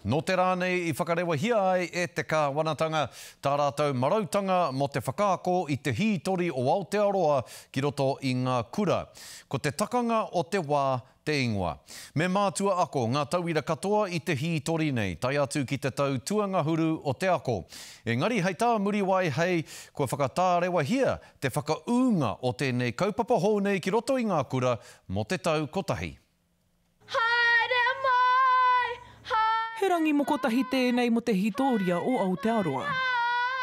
Nō te rā nei i whakarewahia ai e te kāwanatanga tā rātou marautanga mō te whakaako i te hītori o Aotearoa ki roto i ngā kura. Ko Te Takanga o te Wā te ingoa. Me mātua ako ngā tauira katoa i te hītori nei, tae atu ki te tau tuangahuru o te ako. Engari hei tā Muriwai Hei, kua whakatārewahia te whakaūnga o tēnei kaupapa hou nei ki roto i ngā kura mō te tau kotahi. Haere mai, haere. He rangi mokotahi tēnei mō te hītōria o Aotearoa.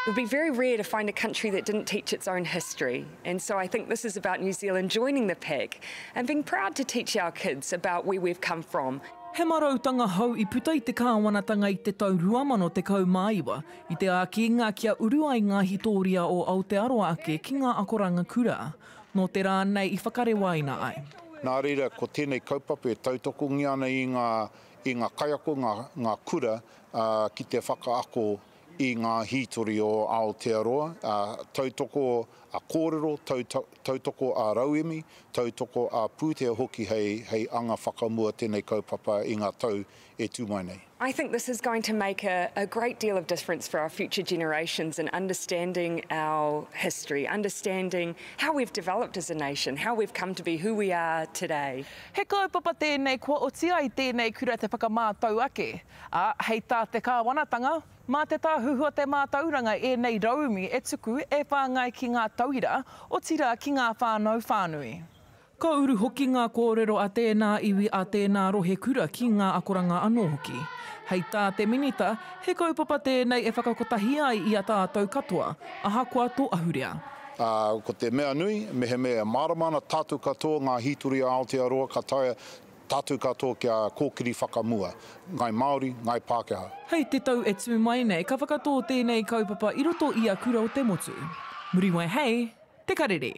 It would be very rare to find a country that didn't teach its own history and so I think this is about New Zealand joining the pack and being proud to teach our kids about where we've come from. He marautanga hou i puta i te kāwanatanga i te tau 2019, i te ākinga kia uru ai ngā hītōria o Aotearoa ake ki ngā akoranga kura. Nō te rā nei i whakarewaina ai. Nā reira, ko tēnei kaupapa e tautokongia ana i ngā, i ngā kaiako, ngā, ngā kura, ā, ki te whakaako i ngā hītori o Aotearoa, ā, tautoko a kōrero, tau, tautoko a rauemi, tautoko a pūtea hoki hei, hei anga whakamua tēnei kaupapa i ngā tau e tū mai nei. I think this is going to make a, a great deal of difference for our future generations in understanding our history, understanding how we've developed as a nation, how we've come to be who we are today. He kaupapa tēnei kua oti ai tēnei kura te whakamātau ake, ā, hei tā te kāwanatanga, mā te Tāhuhu o te Mātauranga ēnei rauemi e tuku e whāngai ki ngā tauira, otirā ki ngā whānau whānui. Ka uru hoki ngā kōrero a tēnā iwi, a tēnā rohe kura ki ngā akoranga anō hoki. Hei tā te Minita, he kaupapa tēnei e whakakotahi ai i a tātou katoa, ahakoa tō ahurea. Ā, ko te mea nui, mehemea e mārama ana tātou katoa ngā hītori a Aotearoa, ka taea tātou katoa kia kōkiri whakamua, Ngāi Māori, Ngāi Pākehā. Hei te tau e tū mai nei, ka whakatō tēnei kaupapa i roto i a Kura o te Motu. Muriwai Hei, Te Karere.